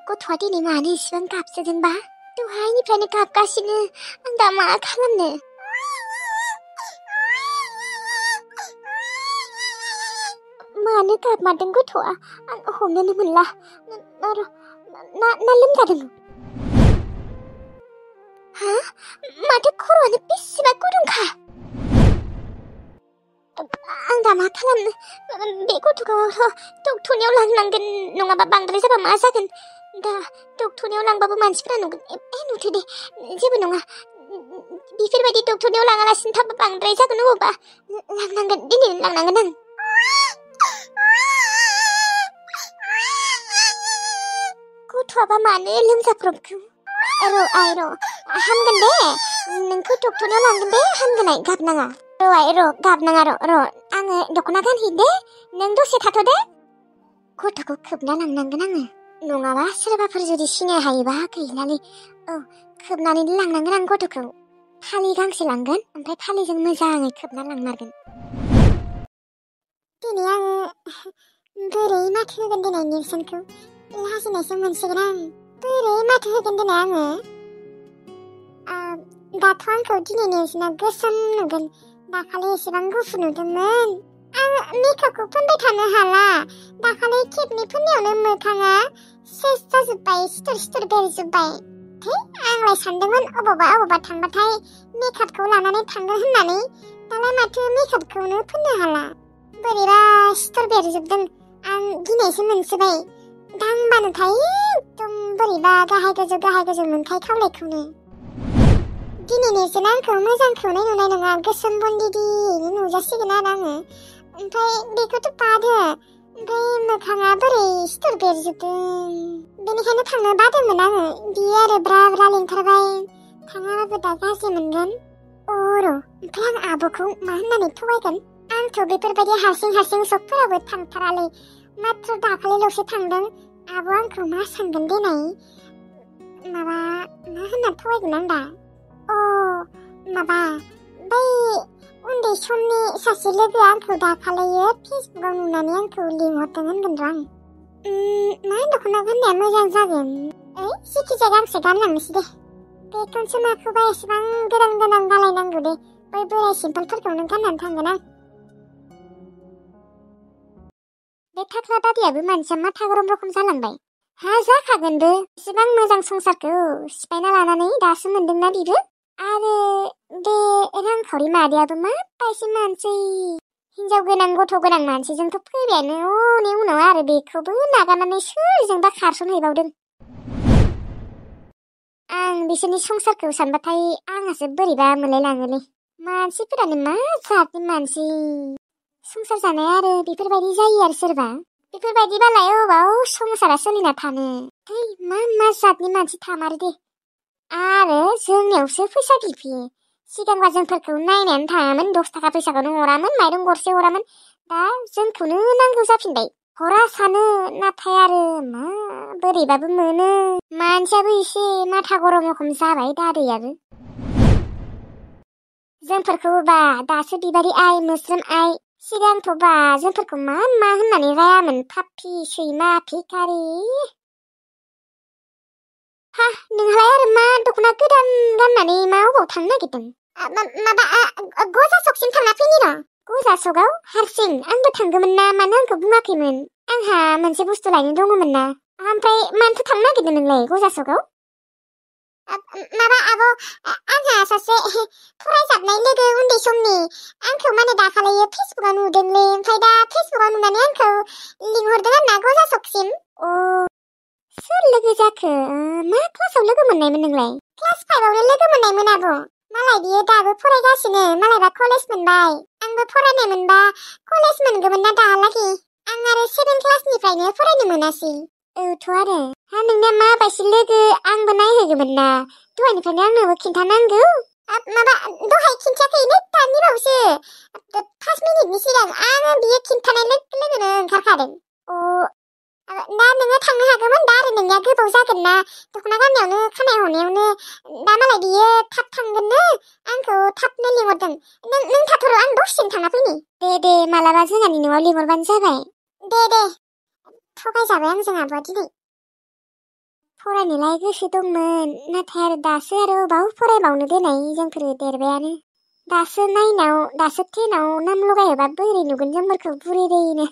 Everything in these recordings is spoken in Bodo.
गथ'आ दिनै मानो इसिबां गाबसोदोंबा? दहायनिफ्रायनो गाबगासिनो। आं दा मा खालामनो? मानो गाबमारदों गथ'आ? आं हमनोनो मोनला। ना लोमजादों? हा? माथो खर'आनो बेसेबा गुदुंखा? आं दा मा खालामनो? बे गथ'खौ डक्टरनियाव लांनांगोन, नङाबा बांद्राय जाबा मा जागोन? दा डक्टरनियाव लांबाबो मानसिफोरा नुगोन। नुथो दे, जेबो नङा। बेफोरबायदि डक्टरनियाव लाङालासिनो थाबा बांद्राय जागोन अबावबा। लांनांगोन, दिनैनो लांनांगोन आं। गथ'आबा मानो लोमजाब्रबखो? र' हामगोन दे। नोंखौ डक्टरनियाव लांगोन दे, हामगोन आइ, गाबनाङा। गाबनाङा र'। आङो दख'ना गानहैनि दे, नों दसे थाथ' दे। गथ'खौ खोबना लांनांगोन आङो। नङाबा सोरबाफोर जुदि सिनाय हायोबा गैलालै। खोबनानैनो लांनांगोन आं गथ'खौ। फालि गांसे लांगोन, ओमफ्राय फालिजों मोजाङै खोबना लांमारगोन। दिनै आङो बोरै माथो होगोन दिनै नेरसोनखौ? लाजिनायसो मोनसिगोन आं। बोरै माथो होगोन दिनै आङो? दाथ' आंखौ दिनै नेरसोना गोसोम नुगोन। दाखालि एसेबां गुफुर नुदोंमोन। आं मेकआपखौ फोनबाय थानो हाला। दाखालि खेबनै फोननायावनो मोखाङा सेस जाजोब्बाय, सिथर बेरजोब्बाय। आंलाय सानदोंमोन अबावबा थांबाथाय मेकआपखौ लानानै थांगोन होननानै। दालाय माथो मेकआपखौनो फोननो हाला। बोरैबा सिथर बेरजोबदों। आं गिनायसो मोनसोबाय। दांबानोथाय एकदम बोरैबा गाहाय गोजौ मोनखाय खावलायखौनो। दिनै नेरसोना आंखौ मोजांखौनो नुनाय नङा, गोसोम बन्दिदिनो नुजासिगोन आरो आङो। ओमफ्राय बेखौथ' बादो, ओमफ्राय मोखाङा बोरै सिथर बेरजोबदों। बेनिखायनो थांनो बादोंमोन आङो। बियो आरो ब्रा लिंथारबाय। थाङाबाबो दा गाज्रि मोनगोन। ओमफ्राय आं आब'खौ मा होननानै थगायगोन? आंथ' बेफोरबायदि हारसिं सकफोरावबो थांथारालै। माथ्र दाखालिल'सो थांदों। आब' आंखौ मा सानगोन देनाय? मा होनना थगायगोन आं दा? बै उन्दै समनि सासे लोगोआ आंखौ दाखालियो फेसबुकाव नुनानै आंखौ लिंहरदों होनगोन र' आं। मा दख'ना गाननाया मोजां जागोन? जिखिजाया गांसे गानलांनोसै दे। बेखौसो माखौबा एसेबां गोदान गालायनांगौ दे। बै बोराय सिम्पोलफोरखौनो गाननानै थांगोन आं। बे थाख्रा दादियाबो मानसिया माथा गरम रखम जालांबाय। जाखागोनबो। एसेबां मोजां संसारखौ सिफायना लानानै दासो मोनदोंना बिबो। आरो बे रांखावरि मादैयाबो माबायदि मानसि। हिनजाव गोनां गथ' गोनां मानसिजोंथ' फैबायानो उनाव आरो बेखौबो नागारनानै सोरजोंबा खारसनहैबावदों। आं बिसोरनि संसारखौ सानबाथाय आंहासो बोरैबा मोनलायलाङोलै। मानसिफोरानो मा जातनि मानसि। संसार जानाय आरो बेफोरबायदि जायो आरो सोरबा। बेफोरबायदिबालाय अबाव संसारा सोलिना थानो। मा जातनि मानसि थामारो दे। आरो जोंनियावसो फैसा बिफैयो। सिगांबा जोंफोरखौ नायनानै थाङामोन, 10 थाखा फैसाखौनो हरामोन, माइरं गरसे हरामोन। दा जोंखौनो नांगौ जाफिनबाय। हरा सानो, नाथाय आरो बोरैबाबो मोनो। मानसियाबो एसे माथा गरम रखम जाबाय दादैयाबो। जोंफोरखौबा दासो बिबारि आइ, मोस्रोम आइ। सिगांथ'बा जोंफोरखौ मा होननानै रायामोन? पापि, सैमा, भिखारि। नोंहालाय आरो मा दख'ना गोदान गाननानै अबाव थांनो नागिरदों? गजासकसिम थांना फैनि र'। गजासकआव हारसिं? आंबो थांगौमोन ना, मानो आंखौ बुङाखैमोन? आंहा मोनसे बुस्थु लायनो दङमोन ना। ओमफ्राय मानोथो थांनो नागिरदों नोंलाय गजासकआव? आब', आंहा सासे फरायजाबनाय लोगो उन्दै समनि आंखौ दाखालि फेसबुकाव नुदोंलै। ओमफ्राय दा फेसबुकाव नुनानै आंखौ लिंहरदों आरो ना गजासकसिम। सोर लोगो जाखो? मा क्लासाव लोगो मोननायमोन नोंलाय? क्लास 5आवनो लोगो मोननायमोन आब'। मालाय बियो दाबो फरायगासिनो, मालायबा कलेज मोनबाय। आंबो फरायनाय मोनबा कलेज मोनगौमोन ना दाहालागि। आं आरो 7 क्लासनिफ्रायनो फरायनो मोनासै। औथ' आरो। नोंना माबायदि लोगो? आंबो नायहैगौमोन ना। दहायनिफ्रायनो आंनोबो खिन्थानांगौ। दहाय खिन्थायाखैनो, दानि बावसो 5 मिनिटनि सिगां आङो बियो खिन्थानाय लोगोनो ओंखारखादों। दा नोङो थांनो हागौमोन, दा आरो नोंनिया गोबाव जागोन ना। दख'ना गाननायावनो खानाय हनायावनो दा मालाय बियो थाब थांगोननो। आंखौ थाबनो लिंहरदों। नों थाथ'र', आं दसेनो थांना फैनि। दे मालाबा जोंहानि न'आव लिंहरबानो जाबाय। दे थगायजाबाय आंजों आब'आ दिनै। फरायनोलाय गोसो दंमोन नाथाय आरो दासो आरो अबाव फरायबावनो देनाय जोंफोरो देरबायानो दासो 9आव दासो 10आव नाम लगायोबा बोरै नुगोन जोंफोरखौ बुरैनो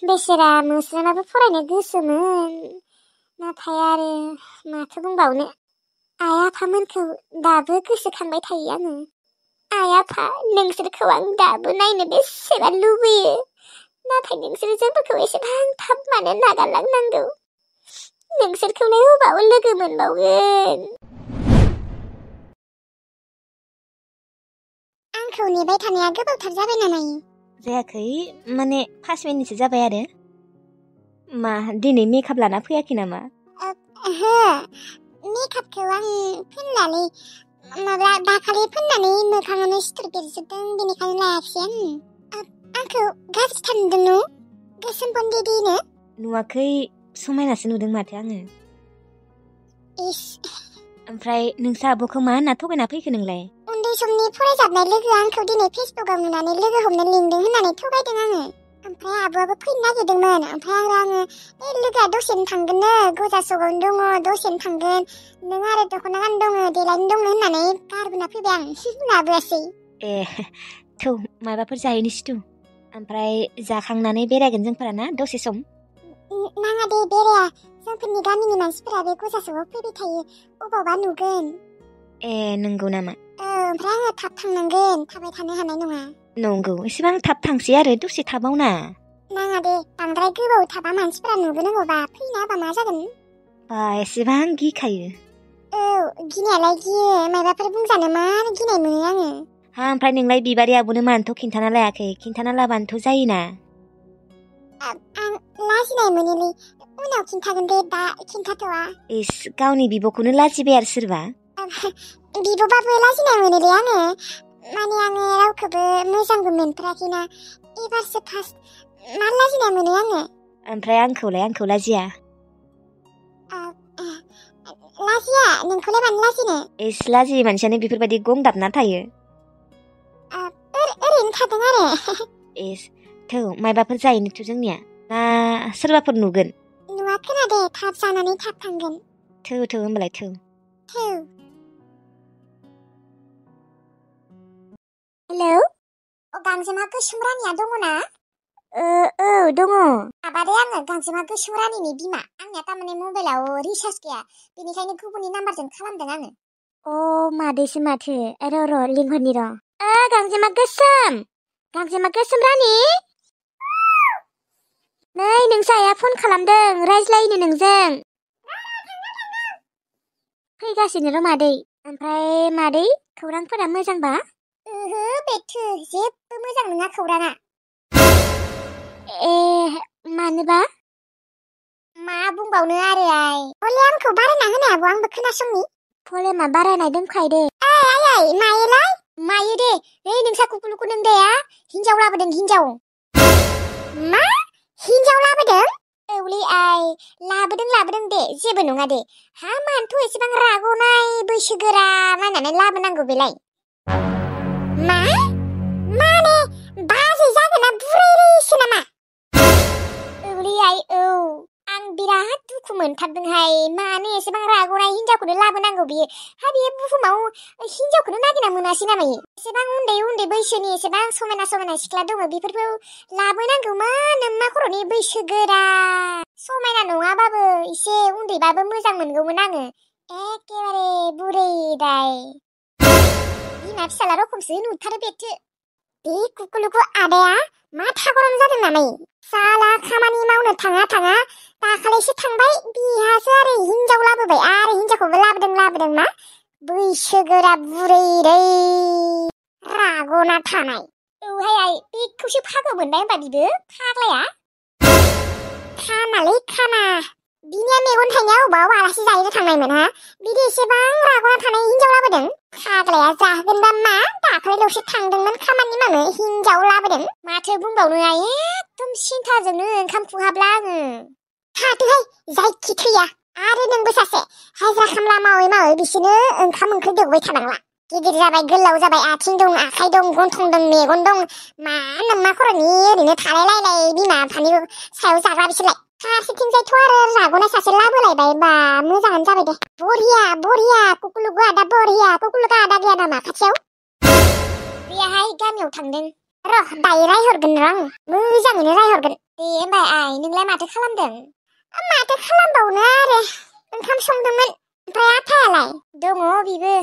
बेसेरा मोस्रानाबो फरायनो गोसोमोन नाथाय आरो माथो बुंबावनो आइ आफामोनखौ दाबो गोसोखांबाय थायो आङो आइ आफा नोंसोरखौ आं दाबो नायनो बेसेबा लुबैयो नाथाय नोंसोर जोंफोरखौ एसेबां थाब मानो नागारलांनांगौ नोंसोरखौलाय अबाव लोगो मोनबावगोन आंखौ नेबाय थानाया गोबावथार जाबाय नामा जायाखै माने 5 मिनिटसो जाबाय आरो मा दिनै मेकआप लाना फैयाखै नामा ओहो मेकआपखौ आं फोननानै माबा दाखालि फोननानै मोखाङावनो सिथुर बेरजोबदों बेनिखायनो लायाखिसै आं आंखौ गाज्रिथार नुदों न' गोसोम बन्देदिनो नुवाखै समायनासो नुदों माथो आङो इस ओमफ्राय नोंसा आब'खौ मा होनना थगायना फैखो नोंलाय उन्दै समनि फरायजाबनाय लोगोआ आंखौ दिनै फेसबुकआव नुनानै लोगो हमनो लिंदों होननानै थगायदों आङो ओमफ्राय आब'आबो फैनो नागिरदोंमोन ओमफ्राय आङो बे लोगोआ दसेनो थांगोननो गजासगावनो दङ दसेनो थांगोन नों आरो दख'ना गान दङ देलायनो दङ होननानै गारबोना फैबाय आं लाबोआसै ए थौ माबाफोर जाहैनोसै थौ ओमफ्राय जाखांनानै बेरायगोन जोंफोरा ना दसे सम नाङा दे बेराया जोंफोरनि गामिनि मानसिफोरा बे गजासगाव फैबाय थायो अबावबा नुगोन ए नंगौ नामा ओमफ्राय आङो थाब थांनांगोन थाबाय थानो हानाय नङा नंगौ एसेबां थाब थांसै आरो दसे थाबावना नाङा दे बांद्राय गोबाव थाबा मानसिफोरा नुगोन अबावबा फैना होबा मा जागोन बा एसेबां गिखायो गिनायालाय गियो माबाफोर बुंजानो मार गिनाय मोनो आङो हा ओमफ्राय नोंलाय बिबारि आब'नो मानोथ' खिन्थाना लायाखै खिन्थाना लाबानोथ' जायोना आं लाजिनाय मोनोलै उनाव खिन्थागोन दे दा खिन्थाथ'आ इस गावनि बिब'खौनो लाजिबाय आरो सोरबा बिब'बाबो लाजिनाय मोनोलै आङो माने आङो रावखौबो मोजांबो मोनफेराखैना एबारसो फार्स्ट मार लाजिनाय मोनो आङो ओमफ्राय आंखौ लाजिया लाजिया नोंखौलाय मानो लाजिनो इस लाजियै मानसियानो बेफोरबायदि गं दाबना थायो ओरैनो थादों आरो इस थौ मायबाफोर जाहैनोथ' जोंनिया ना सोरबाफोर नुगोन नुवा खोनादे थाब जानानै थाब थांगोन थौ होमबालाय थौ हेलौ गांजेमा गोसोम रानिया दङ ना औ दङ माबादे आङो गांजेमा गोसोम रानिनि बिमा आंनिया तारमाने मबाइलाव रिसार्ज गैया बेनिखायनो गुबुननि नाम्बारजों खालामदों आङो मादैसो माथो र' लिंहरनि र' गांजेमा गोसोम रानि नै नोंसा आइया फन खालामदों रायज्लायनो नोंजों फैगासिनो र' मादै ओमफ्राय मादै खौरांफोरा मोजांबा ओहो बेथो जेबो मोजां नङा खौराङा ए मानोबा मा बुंबावनो आरो आइ भलिउमखौ बारायना होनो आबौ आंबो खोनासंनि भलिउमा बारायनाय दंखायो दे आइ मायोलाय मायो दे नै नोंसा कुकुलुकु नों दाया हिन्जाव लाबोदों हिन्जाव मा हिन्जाव लाबोदों औलै आइ लाबोदों दे जेबो नङा दे हा मानोथ' एसेबां राग'नाय बैसोगोरा नायनानै लाबोनांगौ बेलाय माने बाजै जागोना बुरैसो नामा औलै आइ औ आं बिराद दुखु मोनथारदोंहाय मानो एसेबां राग'नाय हिन्जावखौनो लाबोनांगौ बियो हा बियो बुहुमाव हिन्जावखौनो नागिरना मोनासै नामा एसेबां उन्दै बैसोनि एसेबां समायना सिख्ला दङ बेफोरखौ लाबोनांगौमोन नोम्मा खर'नि बैसोगोरा समायना नङाबाबो एसे उन्दैबाबो मोजां मोनगौमोन आङो एखेबारे बुरैदाय बिमा फिसाला रखमसो नुथारो बेथो बे कुकुलुकु आदाया माथा गरम जादों नामा साला खामानि मावनो थाङा दाखालिसो थांबाय बिहासो आरो हिन्जाव लाबोबाय आरो हिन्जावखौबो लाबोदों मा बैसोगोरा बुरैरै राग'ना थानाय औहाय आइ बेखौसो फाग्ला मोनबाय होनबा बिबो फाग्लाया खाना बिनिया मेगन थाइनाया अबाव आलासि जाहैनो थांनायमोन हा बिदि एसेबां राग'ना थानाय हिन्जाव लाबोदों फाग्लाया जाहोगोनबा मा दाखालिल'सो थांदोंमोन खामानि मावनो हिन्जाव लाबोदों माथो बुंबावनो आइ एकदम सिन्थाजोंनो ओंखाम खुहाबला आङो थाथोहाय जायखि थैया आरो नोंबो सासे हाजिरा खामला मावै बिसोरनो ओंखाम ओंख्रि दौबाय थानांला गिदिर जाबाय गोलाव जाबाय आथिं दं आखाइ दं गन्थं दं मेगन दं मा नोम्मा खर'नि ओरैनो थालायलायलाय बिमा बिफानि सायाव जाग्रा बिसोरलाय फारसेथिंजायथ' आरो राग'नाय सासे लाबोलायबाय बा मोजाङानो जाबाय दे बरिया कुकुलुगु आदा बरिया कुकुलुगु आदा गैया नामा खाथियाव गैयाहाय गामियाव थांदों र' दायो रायहरगोन र' आं मोजाङैनो रायहरगोन दे होमबा आइ नोंलाय माथो खालामदों माथो खालामबावनो आरो ओंखाम संदोंमोन ओमफ्राय आफायालाय दङ बिबो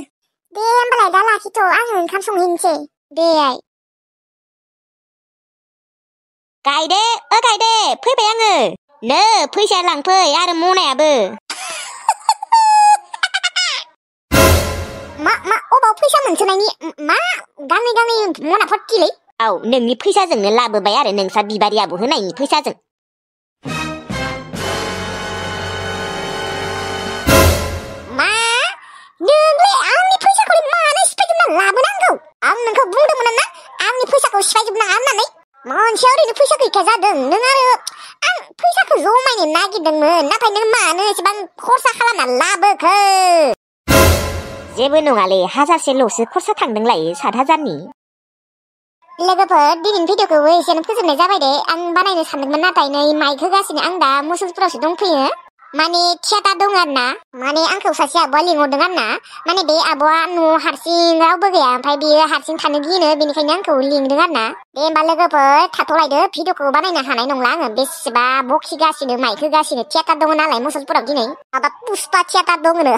दे होमबालाय दा लाखिथ' आङो ओंखाम संहैनोसै दे आइ गायदे गायदे फैबाय आङो नो फैसाया लांफै आरो मनायाबो मा अबाव फैसा मोनसोनायनि मा गांनै मना फर्टिलै औ नोंनि फैसाजोंनो लाबोबाय आरो नोंसा बिबारि आबौ होनायनि फैसाजों मा नोंलाय आंनि फैसाखौ मानो सिफायजोबना लाबोनांगौ आं नोंखौ बुंदोंमोन ना आंनि फैसाखौ सिफायजोबनाङा होननानै मोनसेयाव ओरैनो फैसा गैखाया जादों नों आरो आं फैसाखौ जमायनो नागिरदोंमोन नाथाय नों मानो एसेबां खरसा खालामना लाबोखो जेबो नङालै 1000ल'सो खरसा थांदोंलाय 7000नि लोगोफोर दिनैनि भिडिअखौ एसेनो फोजोबनाय जाबाय दे आं बानायनो सानदोंमोन नाथाय नै माइक होगासिनो आं दा मुसलपुरावसो दंफैयो माने थियाटार दं आरो ना माने आंखौ सासे आब'आ लिंहरदों आरो ना माने बे आब'आ न'आव हारसिं रावबो गैया ओमफ्राय बियो हारसिं थानो गिनो बेनिखायनो आंखौ लिंदों आरो ना दे होमबा लोगोफोर थाथ'लायदो भिडिअखौ बानायनो हानाय नंला आङो बेसेबा बखिगासिनो माइक होगासिनो थियाटार दङ नालाय मुसलपुराव दिनै माबा पुष्पा थियाटार दङनो